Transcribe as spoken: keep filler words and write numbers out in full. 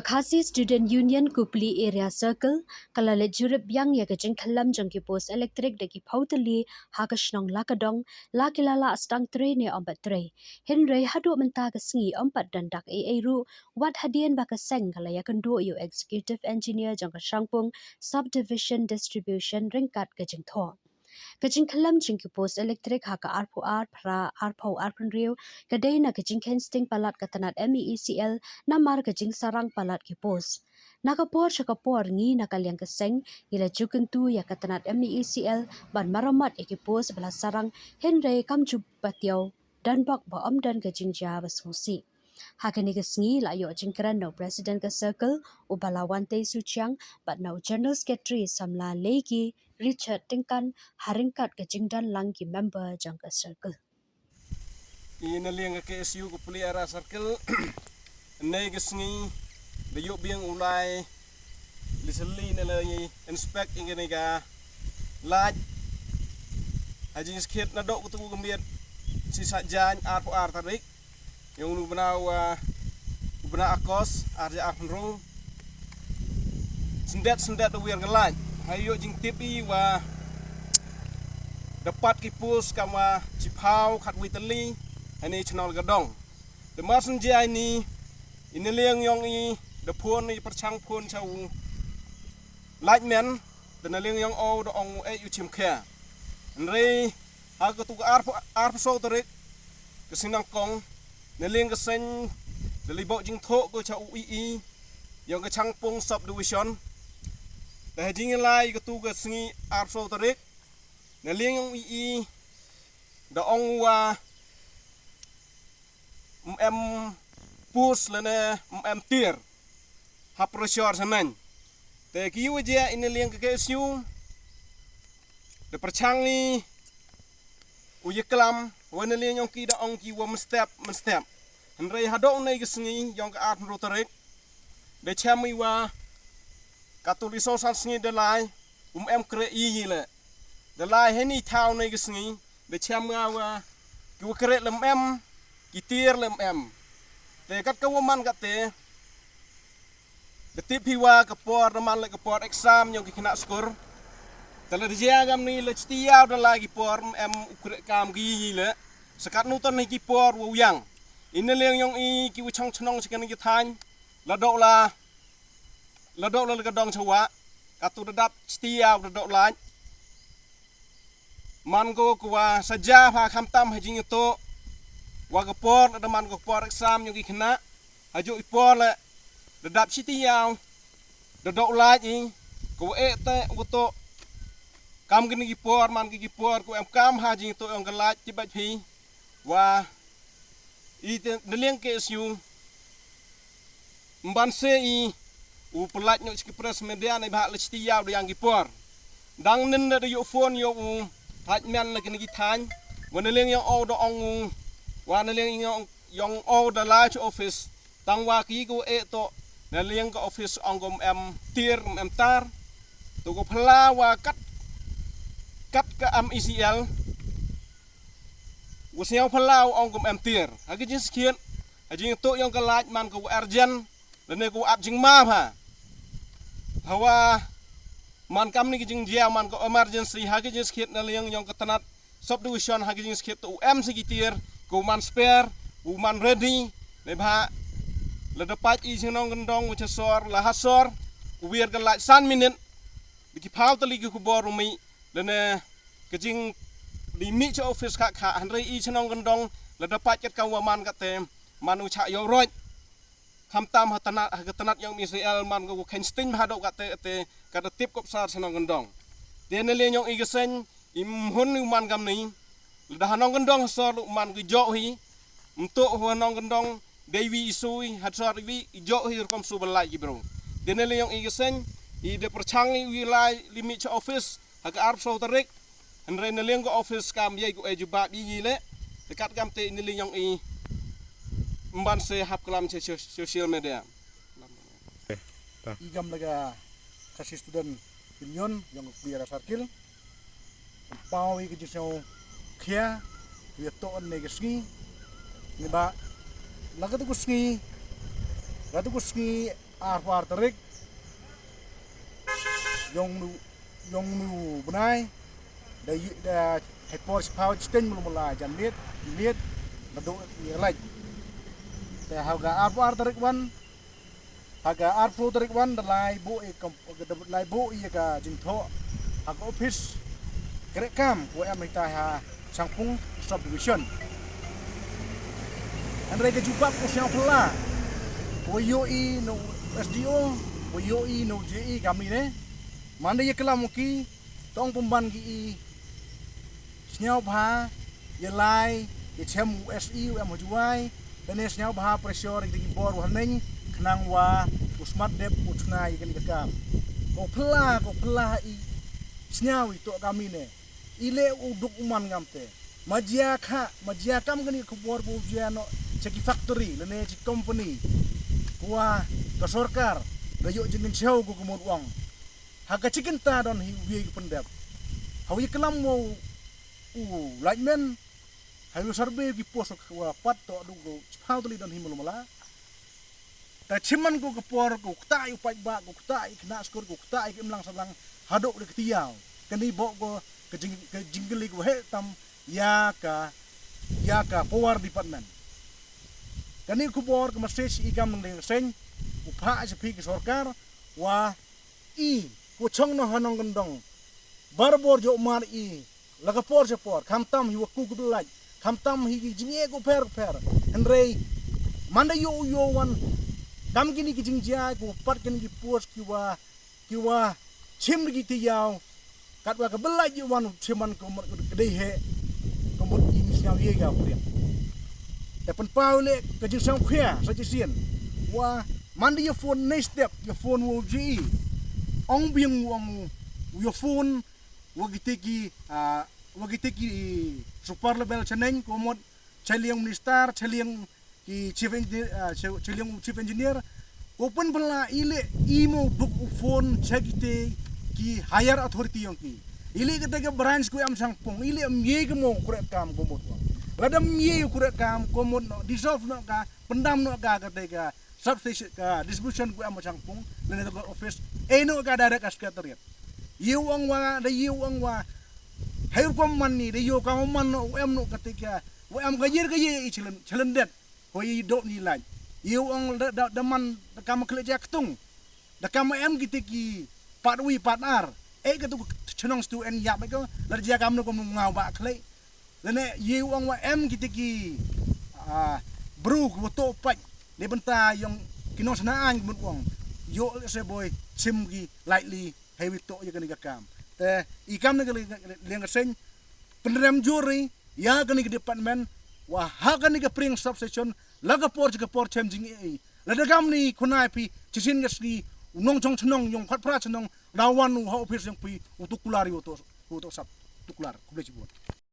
Khasi Student Union Kupli Area Circle ka la leit jurip biang ïa ka jingkhyllem jong ki post elektrik da ki phew tylli ha ka shnong Lakadong, la ki la lah sdang trei ne ym pat trei. Hynrei haduh mynta ka sngi ym pat don dak ei ei ruh, wat hadien ba ka seng ka la ïakynduh ïa u Executive Engineer jong ka Shangpung Subdivision Distribution ryngkat ka jingthoh. Ka jingkhyllem jong ki post elektrik ha ka arphew ar Phra arphew arphew hynriew ka dei na ka jingkheiñ sting palat ka tnat M E E C L namar ka jingsarang palat ki post. Na ka por sha ka por ngi na ka liang ka seng ngi la ju kyntu ïa ka tnat M E E C L ban maramat ïa ki post ba la sarang, hynrei kam ju patiaw don bok ba ym don ka jingjia ba sngewsih. Ha kane ka sngi la ïoh jingkren na u President ka Circle u Balawan Tei Suchiang bad na u General Secretary samla Leiki Richard Tyngkan ha ryngkat ka jingdon lang ki member jong ka Circle. I na liang ka K S U Kupli Area Circle, ne ka sngi da ïoh biang u lai li seli ne la inspect ïa kane ka light. Ha jingskhiat naduh ka tu ka miet shi Saitjaiñ arphew ar tarik ïa u bnai wa u bnai August ar hajar arphew hynriew. Syndet syndet da wiar ka light. Ha ïoh jingtip i wa da pat ki post kam wa chiphaw khatwi tylli ha ne channel ka dong. Da mar shen jia ini i na liang yong i da phone i pyrchang phone cha u lineman da na liang yong o da ong u ei u chim khia. Hynrei ha ka tu ka arphew arphew saw tarik ka sngi nyngkong na liang ka seng da li bok jingthoh ko cha u E E yong ka Changpung Subdivision. Da ha jingïalai ka tu ka sngi arphew saw tarik na liang yong E E da ong wa ym em post lane ym em tiar ha pressure sa nang. Te ki wa jia i na liang ka K S U da pyrchang i u ïaklam wa na liang yong ki da ong ki wa mynstep mynstep. Hynrei haduh ne ka sngi yong ka arphew hynriew tarik da chem i wa ka tu li saw san sngi da lai um em kre i yi le. Da lai heni thaw ne ka sngi da chem nga wa ki wa kre lem em ki tiar lem em. Te kat ka wa man kat te da tip hi wa ka por da man le ka por exam yong ki khynnah skur. Te la da jia gam ni la chiti yaw da lai ki por em u kre kam ki yi le. Sa kat nu ton hi ki por wa u yang i na liang yong i ki wa chong chnong chi kan ki thain la dok la la dok la ka dong chawa ka tu da dap chiti yaw da dok lai. Man ko ko wa sa ja pha kham tam ha jingïatoh wa ka por da man ko por exam yong ki khynnah ha ju i por le da dap chiti yaw da dok lai i ko wa e te u to kam kini ki por man ki ki por ko em kam ha jingïatoh yong ka lai ti baj phi wa i te na liang K S U mban se i u pynlait noh chi ki press media ne ba la chiti yaw da yang ki por. Dang nin da yu phone yu u haj men na kini ki thain wa na liang yong o da ong u wa na liang yong yong o da la chi office tang wa ki ko e to na liang ka office ong ko em tiar em tar to ko phala wa kat kat ka M E C L. Wa sñiaw phyllaw ong kum em tiar ha ki jingskhiat ha jingtuh yong ka lait man ka wa urgent lane ka wa ap jingma bha. Hawa man kam ni ki jingjia man ka emergency ha ki jingskhiat na liang yong ka tnat subdivision ha ki jingskhiat tu em si ki tiar ka wa man spare u man ready. Ne bha lada pait i jingnong kendong u cha sor la ha sor u wir ka lait san minit. Bi ki phaw tali ki khubor u mi lane ka jing di mi cha office kha kha hynrei i chnong kendong lada pait kat ka wa man kate man u cha yow roi. Kham tam ha tanat ha ka tanat yong Israel man ka wa khen sting ha dok kate te ka da tip kop sar chnong kendong. Te ne le yong i ka seng i mhun u man kam ni lada ha nong kendong sor u man ka jok hi mto ha nong kendong dei wi i sui ha sor wi i jok hi rukom su belai ki bro. Te ne le yong i ka seng i de perchang i wi lai limit cha office ha ka arphew saw tarik. Hynrei na liang ka office kam yei ku e jubab yi yi le. Te kat kam te na liang i mban se hap klam che social media. I gam la ka Khasi Student Union yong ka Kubiara Circle. Paw i ka jisau khia wi to ne ka sngi. Ni ba la ka tu ku sngi la tu ku sngi Arphew ar tarik yong nu yong nu bnai da yi da hei por spau chiteng mulu mula jan miet miet na do ye laj. Te ha ga arphew ar tarik wan ha ga arphew tarik wan da lai bu i kam da lai bu i ka jingtho ha ka office kre kam ko em hita ha Sangpung subdivision. Hynrei ka jubab ko siang pla ko yo i no S D O ko yo i no J E kami ne. Manda ye kelam ki tong pemban ki i sniaw bha ye lai ye chem u S E u em hajwai. Dane sniaw bha pressure ki bor wa neng khnang wa u smat dep u tuna ye kan ka kam. Ko pla ko pla i sniaw i to kami ne. Ile u duk u man ngam te. Majia kha, majia kam kani ka khubor bu jia no cha ki factory lane chi company. Kwa ka sorkar da yo jingin chau ko kumon wang. Ha ka chicken ta don hi wi ki pendep. Ha wi kelam mo u lightman. Ha wi sarbe ki pos wa pat to du ko chpau tali don hi mala mala. Ta chiman ko ka por ko kta i u paitbah ko kta i kna skur ko kta i ki imlang sablang hadok de ktiaw. Kani bo ko ka jing ka jingkeli ko he tam ya ka ya ka power department. Kani khubor ka message i kam nang deng seng u pha cha phi ki sorkar wa i ko chong no hanong kendong. Bar bor jo mar i la ka por cha por kham tam hi wa ku ku laj kham tam hi ki jingeh ko pher pher. Hynrei manda yo yo wan kam kini ki jingjia ko pat kini ki pos ki wa ki wa chim ki ti yaw. Kat wa ka belaj yo wan chim man ko mot ka dei he ko mot im siaw ye ga priang. Te pen pau le ka jingsang khia sa jisien wa manda yo phone nei step yo phone wo ji ong biang wo ong yo phone wa kite ki ah, wa kite ki super level chaneng ko mot chaliang minister chaliang ki chief engineer ah, cha- chaliang chief engineer ko pun pala ile imo duk u phone cha kite ki higher authority yong ki ile kite ka branch ko am Sangpung ile am ye ko mo kure kam ko mot wa lada am ye kure kam ko mot no dissolve no ka pendam no ka kite ka substation ka distribution ko am Sangpung le ne ko office e no ka direct ka secretariat. Ye u ong wa da ye u ong wa hai rukom man ni da yo ka man no em no ka te ka wa em ka yer ka ye i chelen chelen det. Ko ye do ni lai ye u ong da da man da ka ma kle ja ktung da ka ma em ki te ki pat wi pat ar e ka tu chnong stu en ya ba ko la ja kam no ko mu ngau ba kle. Lane ye u ong wa em ki te ki bru ko to pat de benta yong ki no sana an mut ong yo se boy sim ki lightly. Hewi to ya kani ka kam te i kam ne ka liang ka seng penrem juri ya kani ka department wa ha kani ka pring substation la ka por ka por chem jing ei la da kam ni khunai phi chisin ka sni u nong chong chnong yong phat phra chnong da wan u ha office yong phi u to kular u to u to sap to kular khublei chibun.